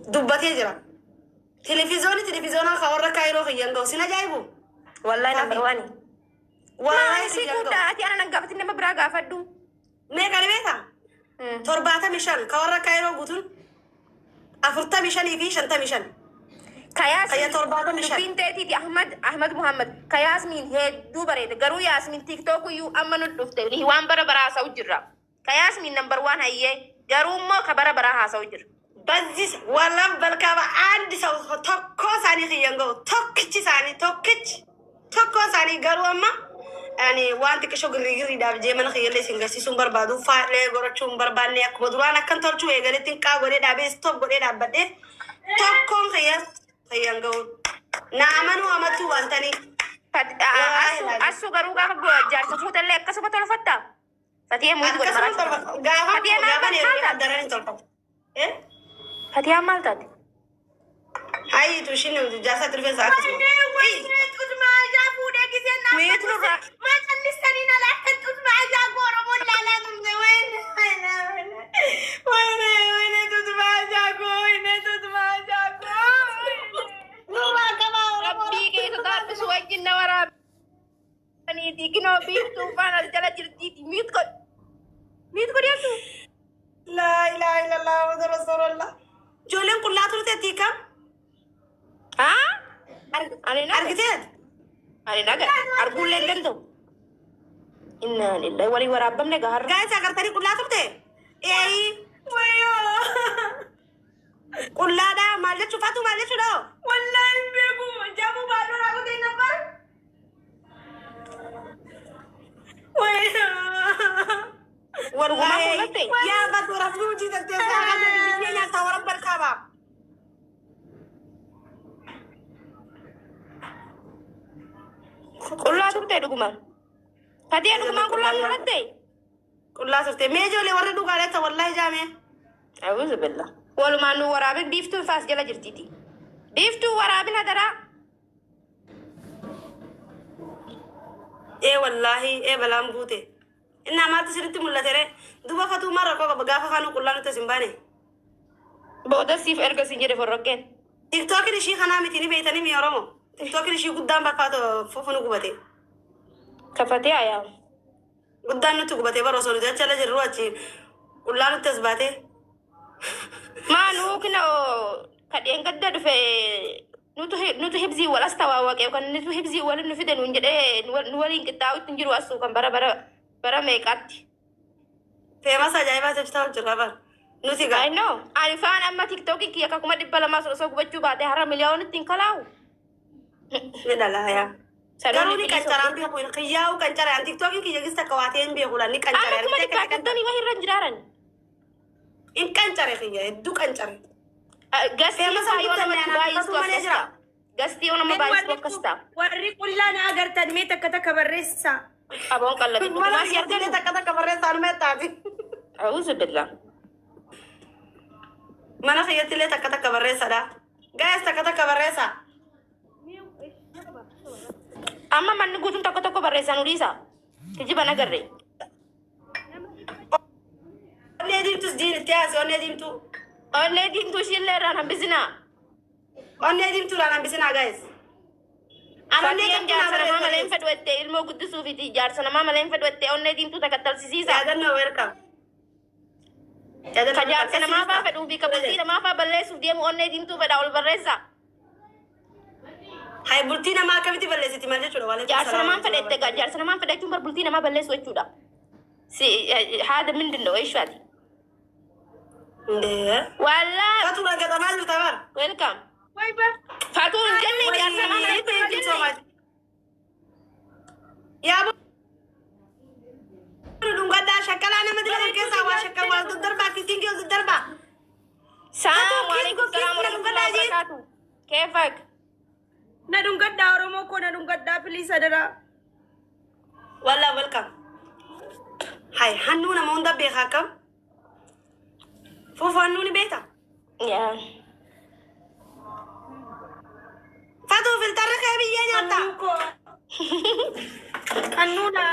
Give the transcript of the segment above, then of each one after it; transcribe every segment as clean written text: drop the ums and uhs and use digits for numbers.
Dubbatee jira. Televizoonii televizoonaa kan warra Kaayiroo kiyyan ga'u sin ajaa'ibu. Wallahi number one. Wallahi Maal si kiyyan ga'u. guddaa ati ana nan gaafatin, nama biraa gaafadhu. Meeqa ni beektaa? 75 kan warra Kaayiroo guutuun 45 fi 55. Ka Kayya Yaasmin 75. Dubbiin teetiiti Ahmad Ahmad Muhammad ka Yaasmin hedduu bareeda, garuu Yaasmin TikTok iyyuu amma nu dhufte ni waan bara baraa haasa'u jirra. Ka Yaasmin number one hayyee, garuu immoo ka bara baraa haasa'u jira. በዚህ ወላሂ በልካባ አንድ ሰው tokko isaanii kiyyan ga'u, tokkichi isaanii, tokkichi tokko isaanii. Garuu amma ani waan xiqqishoo girri girriidhaaf jee mana kiyyallee isin garsiisuun barbaadu, faalee godhachuu hin barbaanne. Akkuma duraan akkan tolchuu eegaletti qaa godhee dhaabee stop godhee dhaabbadhee tokkoon kiyya kiyyan ga'u na amanuu amattuu wantanii. Assu assu garuu gaafa jaarsa fuutallee akkasuma tolfatta. Fatiyee muuyit godhe Akkasuma maraachuu. tolfata gaafa Fatiyee maal gaafa maal neerumee taate? daran hin tolfatu. Fatiyaan maal taate? Hayitu ishiin jaarsa rifeensa akkasuma. ወይኔ ጡት መያዣ fuudhee giseen Muuyit nurraa. ማ callisanii alaakkan ጡት መያዣ Oromoon laalaa turte. ወይኔ ወይኔ ወይኔ ጡት መያዣ koo, ወይኔ ጡት መያዣ koo. Nurraa qabaa Oromoo. Rabbii keessa taadhisu wajjin na waraabaniiti. Kinoo biiftuu faana as jala jirtiiti. Miit godhi. Miit godhi asuu. Laa ilaaha illallah Muhammadu Rasuulullah. Ijoolleen qullaa turte tiikam. Haa? Ani naga. Argiteet? Ani naga. Arguullee hin danda'u. Innaa lillahi walii waraabamne gaharra. Gaayis, agartanii qullaa turte? Eeyi. Qullaadha maal jechuu fatu, maal jechuudha? ወላሂ hin beeku, jamu baaduu raakutee ነበር። ወይኔ። Wallaahi. Qullatte? Yaa batu rafuu hojii tattee biyyee nyaataa warra barkaaba. Qullaa turte dhugumaan. Fatiyee, dhugumaan qullaa turte? Qullaa turte. Mee ijoollee warra dhugaalee ta'e wallaahi jaamee. Awuzu billah. Walumaan nu waraabin, biiftuun faas jala jirtiiti. Biiftuu waraabin hadaraa. Ee wallaahi, ee balaan buute. Inni amaatti sirriitti mul'ate ree. Duba fatuu maal rakkoo qaba gaafa kaanuu qullaa nutti as hin baane? Booda siif erga siin jedhe forroqqeen. Tiktookin ishii kanaa miti ni beeytanii mi Oromoo? Tiktookin ishii guddaan bakkaatu fufu nu gubate. Kafatee ayaa. Guddaan nutti gubate bara osoo nuti achi ala jirru achi qullaa nutti as baate. Maanuu kina kadheen gadda dhufe nutu hibzii wal as tawaawaqe yookaan nutu hibzii wal nu fide nuun jedhee nu waliin qixxaa'utti hin jiru asuu kan bara bara bara meeqaatti. Famous ajaa'ibaa jechuu jirra bara. Nuti gaa. I know. Ani faan amma TikTokii kiyya kakuma 200 sun osoo gubachuu baate har'a miliyoonitti hin kalaa'u. Ni dhala yaa. Garuu ni qancaraan beeku, kiyyaa'uu qancaraan. Tiktookiin kiyya gis takka waatee hin beeku ni Amma qancaraan. 150,000 wahii irra hin jiraaran. In qancare kiyya hedduu qancare. Gastii Famous faa yoo guddaan namatti naan baay'istu malee akkas jira. ta'a. Gastii yoo nama baay'istu akkas ta'a. Warri qullaa na agartan mee takka takka barreessaa. Aboon qallati Mana dhugumaa si kiyyatti illee arganu. takka takka barreessaan meettaati. A'uuzu billah. Mana kiyyatti illee takka takka barreessadha. Gaa'es, takka takka barreessa. Amma manni guutuun tokko tokko barreessan dhiisa. Kijiba nagarre. Onnee diimtus diin itti haase onnee diimtuu. Onnee diimtuu ishiillee irraan hambisinaa. Onnee diimtuudhaan hambisinaa gaa'es. Ani onnee Fakkeen cabtuu naa jaarsa namaa malee hin barreessa. fedhu jettee, ilmoo guddisuufiti jaarsa namaa malee hin fedhu jettee onnee diimtuu takattalsisiisa. Yaadannoo welcome. Ka jaarsa namaa faa fedhuu fi ka bultii namaa faa balleessuuf deemu onnee diimtuu fedha ol barreessa. Hai, bultii namaa akkamitti balleessiti, maal jechuudha? Waalaikum Jaarsa salaam. namaan fedha jettee gaa jaarsa namaan fedha jechuun bar bultii namaa balleessu jechuudha. Si haada mindin ነው እሺ. Ndee. Wallaa. Fatuu gatamaa jirta bar. Welcome. Way bar. Fatuu hin jenne, jaarsa namaa malee fedhu hin Thank you so jenne. much. Yaa dhungadhaa shakkalaa nama dila kan keessaa waa shakkal waa daddarbaa kisingi ol daddarbaa. Salaamu alaikum salaam wa rahmatullahi wa barakatuh. كيفك؟ Na dhungadhaa Oromoo koo, na dhungadhaa please adaraa. Wallaa welcome. Hai, hannuu nama hunda beekaa akkam? Fuufu hannuu ni beektaa? Yaa. Fatuu, filtarri kee biyyee nyaatta. Hannuu koo. Hannuudha.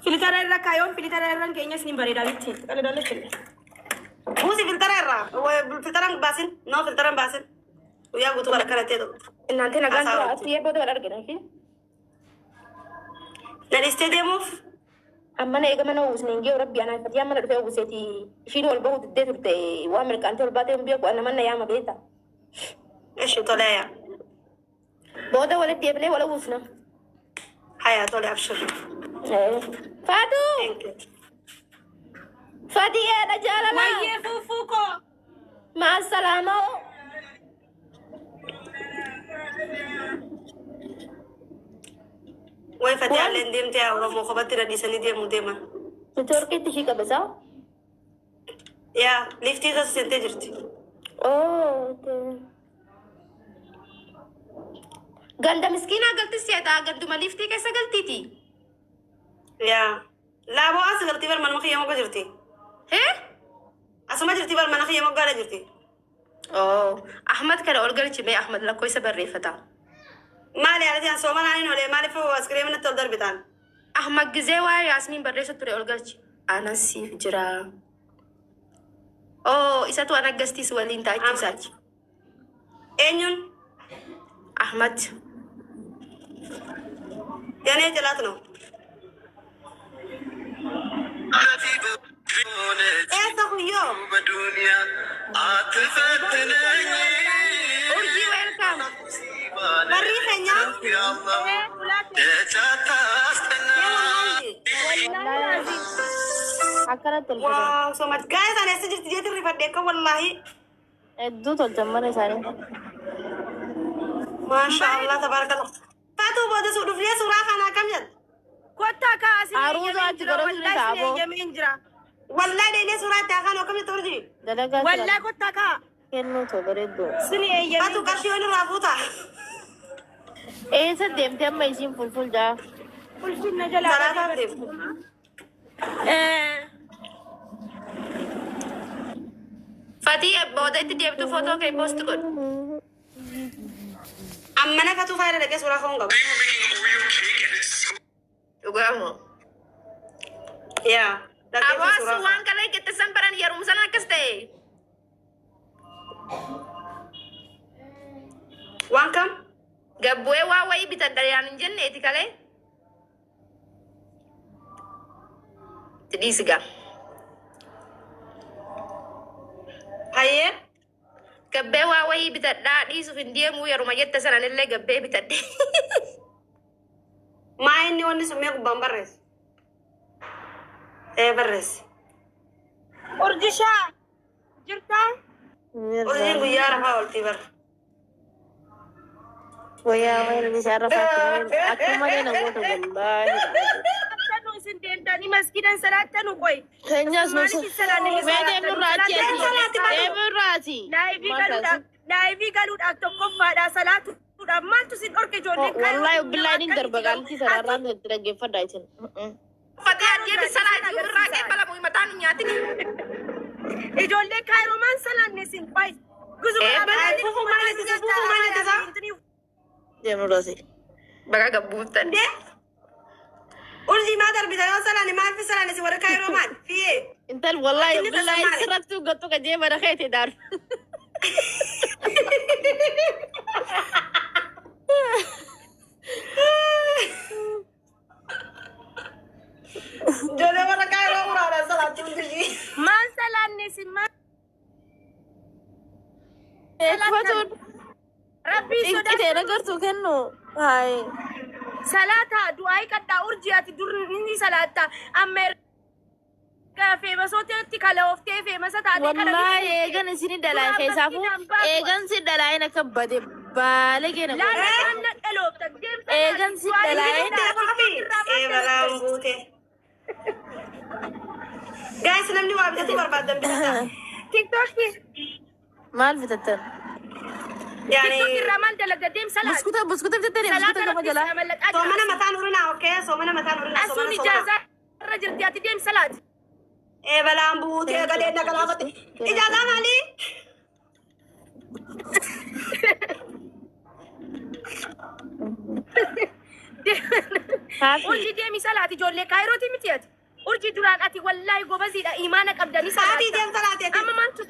Filtara irra kaayoon filtara irra keenyas ni bareedaa miti. Qaladaalee. Buusi filtara irraa. Filtara hin baasin. No, filtara hin baasin. Guyyaa guutuu bara kanatti እናንተ nagaan Haasawaa tura asii booda wal argina ishee. Na dhiistee deemuuf. Amma na eega mana uwwisne hin jiru rabbi anaa fatiyaa mana dhufee uwwiseeti ishiin ol bahuu diddee turte waan mirqaantee ol baatee hin beeku anna manna yaama beekta. Ishi tole yaa. Booda walitti deebinee wal uwwisna. Haya tole abshir. Faatu! Thank you. Fatiyaadha jaalala! Wayyee fuufuu koo. Maa salaamoo! Way fatiyaallee deemtee yaa Oromoo kophatti na dhiisanii deemuu deeman. Neetwoorkiitti ishii qabesaa? Yaa liftii keessa seentee jirti. Oh, ganda miskiinaa galti seetaa ganduma liftii keessa galtiiti. Yaa laaboo as galtii bar manuma kiyya mogga jirti. Hee? Asuma jirti bar mana kiyya moggaadha jirti. Oh, Ahmad kana ol galchi mee Ahmad lakkoo isa barreeffata. Maali haala ta'an soomanaan hin olee maaliif askiriimii natti ol darbitaan? Ahmad gizee waa'ee Yaasmiin barreessa ture ol galchi. Anas siif jira. Oh, isatu an aggastiis waliin taa'achuu isaati. Eenyuun? Ahmad. Yanee jalaat no. Eessa kuyyoo? Urjii welcome. Barrii keenyaa? Akkanatti ol godhan. Wow, so much. Guys, ani eessa jirti jeetiin rifadhe akka wallaahi. Hedduu tolchan mana isaanii. Maasha Allah, tabaarakallah. Fatuu booda su dhufnee suuraa kana akkam jedha? Kottaa kaasee Aruuza achi godhatu ni ta'a aboo. eeyyameen jira. Wallaahi deemnee suuraa itti hakaan akkam jetta urjii? Dalagaa Wallaa kottaa kaa. kennuu too bareedduu. Sini eeyyameen Fatuu qarshii waan irraa fuuta. Eessa deemtee amma isiin fulful jaa? Ulfinna jalaa. Salaataa deemte. Fatii booda itti deemtu footoo kee post godhu. Amma na fatuu faayida dhaqee suuraa ka'uun qabu. Dhugaamoo. Yaa. Dhaqee Aboo suuraa asu waan kana eeggatte baran yeruma sana akkas ta'e. Waan kam? Gabbu'ee waa wayii bitadha yaan hin jenneeti kalee. Itti dhiisi gaa. Hayyee. Gabbee waa wayii bitadhaa dhiisuuf hin deemuu yeruma jette sananillee gabbee bitadhe. Maa inni wanni sun mee gubbaan barreesse? Ee barreesse. Urjishaa jirtaa? Urjiin guyyaa rafaa ooltii barra. Wayyaa wayyaa isaan rafaa akka malee namoota wallaahi. Salaattanuu isin deemtanii maskiidan salaattanuu qoy. Keenyas nu Maaliif salaanni hin mee deemnurraa achi Salaatti ati deemnurraa achi. Live galuudhaaf live galuudhaaf tokkoffaadhaa salaatuudhaaf maaltu isin dhorke ijoolleen? Wallaahi billaahi ni darba qaaltii sanarraan itti dhaggeeffadhaa isin. Fatii adeemi salaatii irraa qeebbalamu mataan hin nyaatini. Ijoolleen kaayiroo maan salaanne isin qoy. Guzuma Eh, dhaabbatanii fuufuu maal ittisa, fuufuu maal ittisa? Deemnurraa asi. Baga gabbuuttan. Dee. Urjii maa darbita yoo salaane maal fi salaane si warra kaayiroo maal? Fiyyee. Intal wallaahi Inni billaahi tasa maali? sirrattuu gattu qajee mana keete daar. Ijoollee warra kaayiroo muraadhaan salaatti urjii. Maan salaanne isin maan Fatuun rabbii sodaa xiqqitee nagartuu kennu. Hayi. Salaata du'aa kadhaa urjii ati dur ni salaatta amma erga feemasootti kala ooftee feemasa taatee kana Wallaahi eegan isin dalaay keessaafuu eegan si dalaayin akka bade baale keena. Laala dhaloofta deemsa. Eegan si dalaay. Ee balaan buute. Guys, namni waa bitatu barbaadan bitata. TikTok Maal bitattan? Yaani TikTok irraa maal dalagda deemsa laata? Buskuta buskuta bitattani buskuta Salaata gama rabbii jalaa. si mallaqaa soomana mataan urinaa okay? Soomana mataan urinaa Asuun soomana soomana. ijaazaa irra jirti ati deemsa laata? Ee balaan buutee galee na galaafate. Ijaazaa maalii? Haafi. Urjii deemi salaati ijoollee kaayirooti miti ati. Urjii duraan ati wallaahi gobaziidha imaana qabdanii Sa'aatii salaatta. deemsa laate ati. Amma maaltu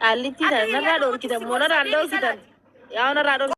Qaallittii Akka tana hiriyaa narraa tokkotti dhoorkitan si moo narraa gorsa deemi dhoorkitan? salaati. Yaa narraa dhoorkitan.